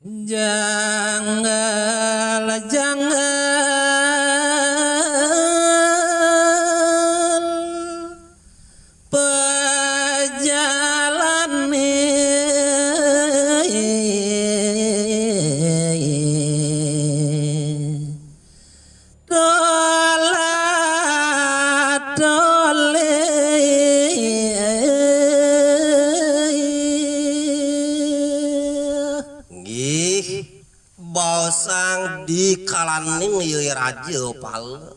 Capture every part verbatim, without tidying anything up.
Jangal, jangal pejalané. Tola-tolih. Nggih, baosang dikalaning ya Raja Pala.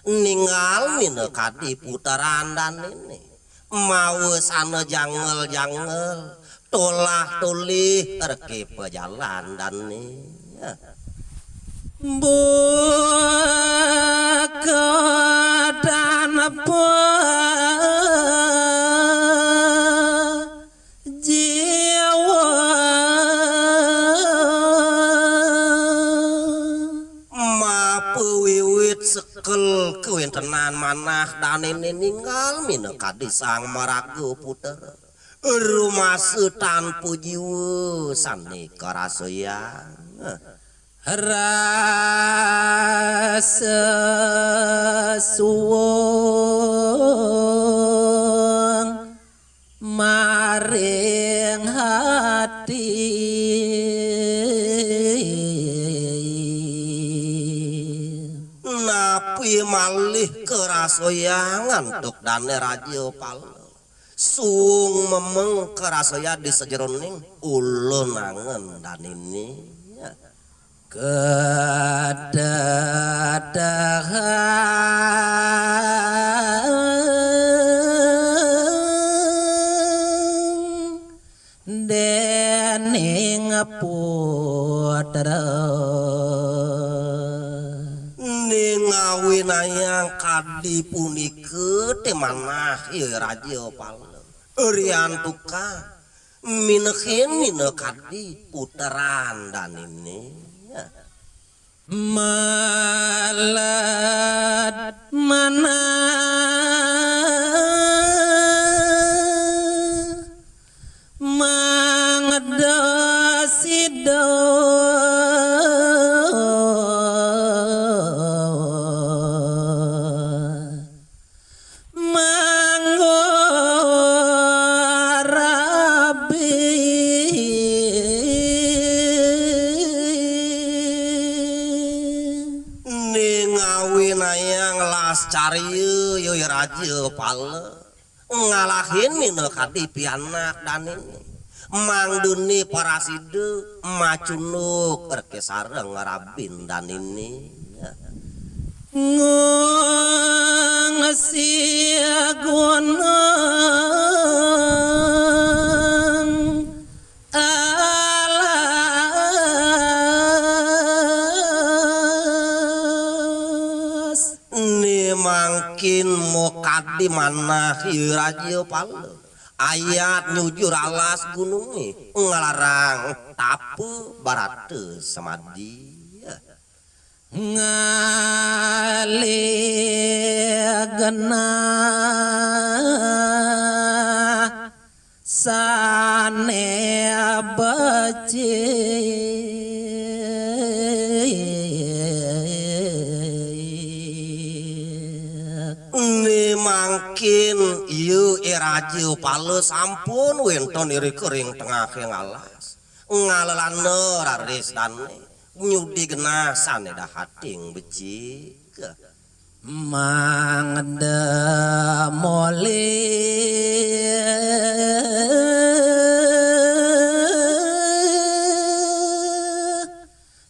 Ningal minakadi puteran daniné. Mawasana jangel-jangel, tolah-tolih reke pajalan daniné. Buka tanpa jiwa. Mapawiwit sekel kawéntenan manah daniné ningal minakadi sang maraga puter. Rumasa tanpa jiwa sané karasayang. Rasa suwung maring hati. Napi malih karasayang antuk dané Raja Pala. Suwung memeng karasayang di sajeroning ulun angen daniné. Kadadahang dening putra. Ning awinayang kadi punika té manah ya Raja Pala. Riantuka minehin minakadi puteran daniné. Malat manah mangda sida. Manggo rabi. Ning awinayang las carya ya Raja Pala. Ngalahin minakadi pianak daniné. Mangdané parasida macunduk reke sareng rabin daniné. Ngungsi gunung alas. Né mangkin makadi manah ya Raja Pala. Ayat nyujur alas gunungé nglarang tapa barata samadi. Ngalih genah sané becik. Né mangkin ya Raja Pala sampun wénten irika ring tengahing alas. Ngalelana raris dané nyudi genah sané dahating becik. Mangda molih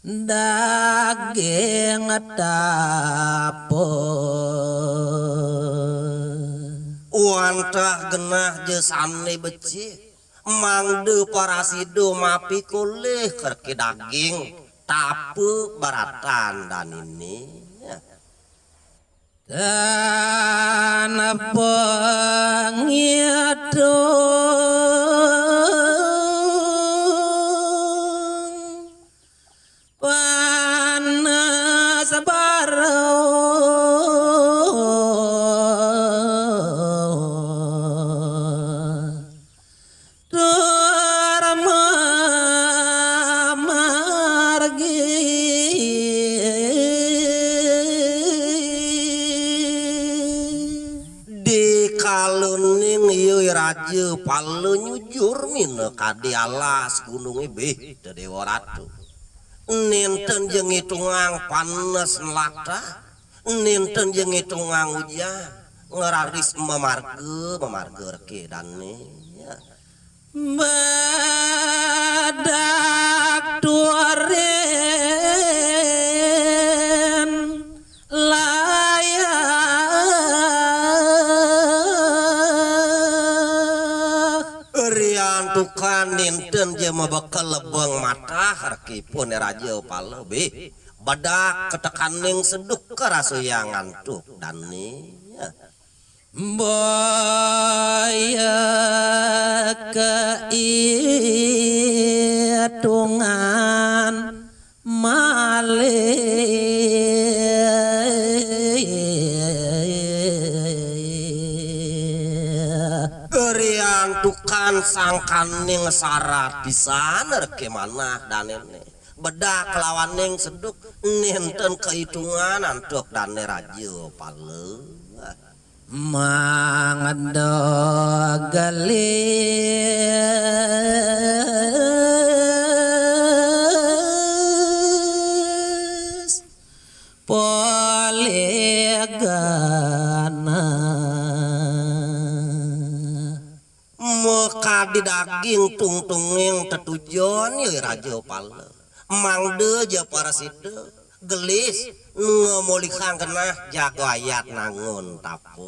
daging tapa. Wantah genah ja sané becik, mangda parasida mapikolih kerki daging tapa baratan daniné. Tanpa ngitung panas barau. Tur mama Raja Pala nyujur minakadi alas gununge bih, Déwa Ratu. Nénten ja ngitungang panes nlata, nénten ja ngitungang ujan, ngraris mamarga, mamarga reke dané. Ya. Bedak turin layah. Riantukan nénten ja mabekel lebeng matah rekipun Raja Pala bih. Bedak ketekaning seduk karasuyang antuk dané. Boya kaitungan malih. Riantukan sangkaning sarat pisan reke manah danéné. Bedak kelawaning seduk nénten kaitungan antuk dané Raja Pala. Mangda gelis polih genah. Makadi daging tungtunging tetujon ya Raja Pala. Mangda ja prasida gelis ngamolihang genah jaga ayat nangun tapa.